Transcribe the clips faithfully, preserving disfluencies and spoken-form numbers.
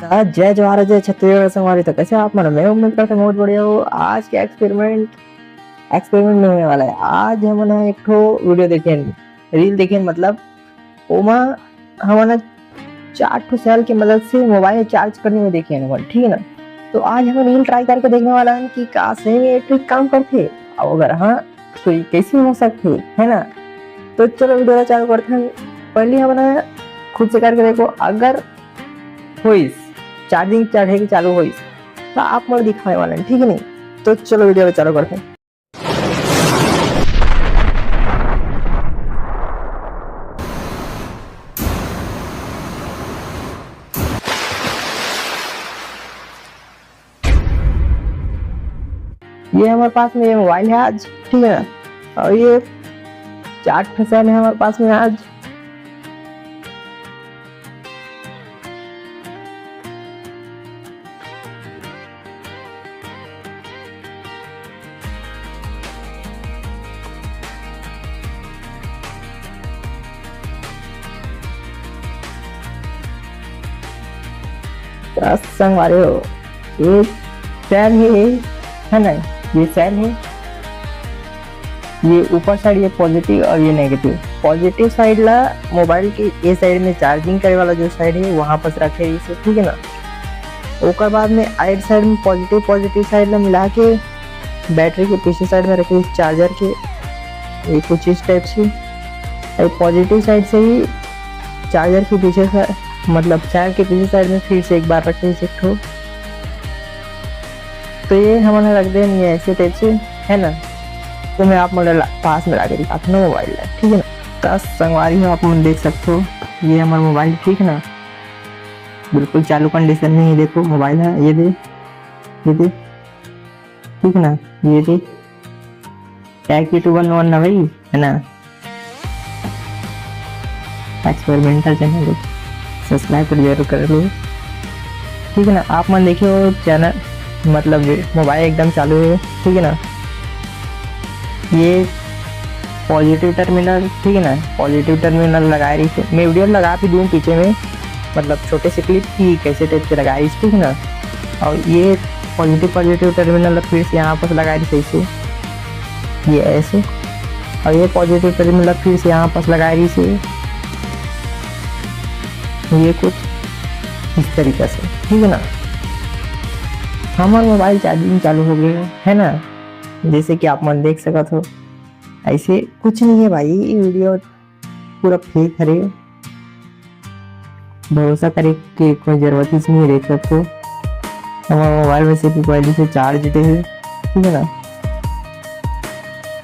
आज जय जोहार, जय छत्तीसगढ़ संगवारी। तो कैसे आप मन? मैं उम्मीद करता हूँ बहुत बढ़िया हो। आज के एक्सपेरिमेंट, एक्सपेरिमेंट नहीं होने वाला है। आज हमन ह एक ठो वीडियो देखेन, रील देखेन, मतलब ओमा हमन ह चार ठो सेल के मदद से मोबाइल चार्ज करने में देखे हन, ठीक है ना। तो आज हमन रील ट्राई करके देखने वाला हन कि का सही में ये ट्रिक काम करथे, और अगर हाँ तो ये कैसे हो सकथे, है ना। तो चलो वीडियो ला चालू करथन। पहले हमन ह खुद से करके देखो, अगर होइस, चार्जिंग चढ़े के चालू होइस, तो आप मोर दिखाने वाले हैं, ठीक है नहीं। तो चलो वीडियो ला चालू करथन। ये हमारे पास में ये मोबाइल है आज, ठीक है ना, और ये चार ठो सेल है हमारे पास में आज। त संगवारी हो, ये सेल है, है ना, ये सेल है, ये ऊपर साइड ये पॉजिटिव और ये नेगेटिव। पॉजिटिव साइड ला मोबाइल के ये साइड में चार्जिंग करे वाला जो साइड है वहां पर रखे इसे, ठीक है ना। ओकर बाद में आइड साइड में पॉजिटिव, पॉजिटिव साइड ला मिला के बैटरी के पीछे साइड में रखे इस चार्जर के, ये कुछ इस टाइप से। और पॉजिटिव साइड से ही चार्जर के पीछे सा-, मतलब सेल के पीछे साइड में फिर से एक बार रखे इसे एक ठो। तो ये हमन ह रख देन ये ऐसे टाइप से, है ना। तो मैं आप मन ला पास में लाके दिखाता हूँ मोबाइल ला, ठीक है ना। त संगवारी हो, आप मन देख सकते हो, ये हमारा मोबाइल, ठीक है ना, बिल्कुल चालू कंडीशन में ही। देखो मोबाइल है, ये दे, ये दे, ठीक है ना, ये दे, टैग यूट्यूबर वन ना भाई, है ना, एक्सपेरिमेंटल चैनल है, सब्सक्राइब कर जरूर कर लो, ठीक है ना। आप मन देखियो चैनल, मतलब मोबाइल एकदम चालू है, ठीक है ना। ये पॉजिटिव टर्मिनल, ठीक है ना, पॉजिटिव टर्मिनल लगाए रही थी। मैं वीडियो लगा भी दूँ पीछे में, मतलब छोटे से क्लिप की कैसे टाइप से लगाए रही, ठीक है ना। और ये पॉजिटिव, पॉजिटिव टर्मिनल फिर से यहाँ पर लगाए रही सही से, ये ऐसे, और ये पॉजिटिव टर्मिनल फिर से यहाँ पर लगाए रही से, ये कुछ इस तरीका से, ठीक है ना। हमार मोबाइल चार्जिंग चालू हो गए है ना, जैसे कि आप मन देख सकत हो। ऐसे कुछ नहीं है भाई, ये वीडियो पूरा फेक हरे, भरोसा करे के कोई जरूरत ही नहीं है। देख सकते हो हमारा मोबाइल वैसे भी पहले से चार्ज है, ठीक है ना,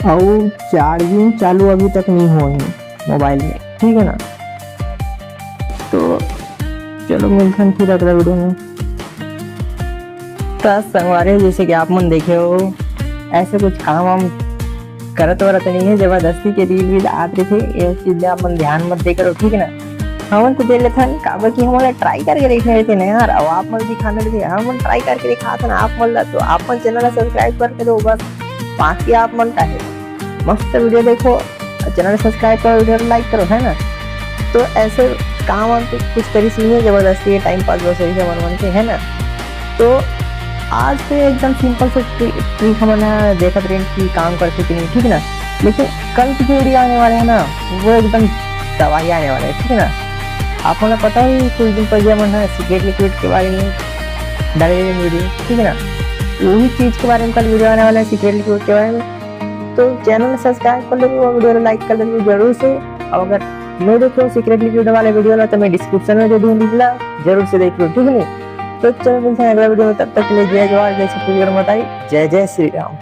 और चार्जिंग चालू अभी तक नहीं हुआ है मोबाइल में, ठीक है ना। तो चलो मिलते हैं फिर अगला वीडियो में। त संगवारी हो, जैसे कि आप मन देखे हो, ऐसे कुछ काम हम करत वरत नहीं है, जबरदस्ती के रील वील आत रहिथे, ये चीज ला आप मन ध्यान मत दे करो, ठीक है ना। हमन तो दे लेथन, काबर कि हमन ला ट्राई करके देखने रहिथे ना यार, अब आप मन दिखाना रहिथे, हमन ट्राई करके दिखाथन आप मन ला, तो आप मन चैनल ला सब्सक्राइब करके दो बस, बाकी आप मन का है, मस्त वीडियो देखो, चैनल सब्सक्राइब करो, वीडियो लाइक करो, है ना। तो ऐसे काम हम कुछ करी नहीं है जबरदस्ती, ये टाइम पास बस ऐसे मन मन के, है ना। तो आज तो एकदम सिंपल से ट्रि-, ट्रिक हमन ह देखत रहेन कि काम करथे कि नहीं, ठीक है ना। लेकिन कल की जो वीडियो आने वाले है ना, वो एकदम तबाही आने वाला है, ठीक है ना। आप मन ला पता ही कुछ दिन पहले हमन ह सीक्रेट लिक्विड के बारे में डाले वीडियो, ठीक है ना। वही चीज के बारे में कल वीडियो आने वाला है, सीक्रेट लिक्विड के बारे में। तो चैनल सब्सक्राइब कर लेवे, वीडियो लाइक कर लेवे जरूर से। और अगर नहीं देखे हो सीक्रेट लिक्विड वाले वीडियो ला, तो मैं डिस्क्रिप्शन में दे दूँ लिंक ला, जरूर से देख लो, ठीक है। तो चलो मिलते हैं अगला वीडियो में, तब तक के लिए जय जोहार, जय छत्तीसगढ़, माता दी, जय जय श्री राम।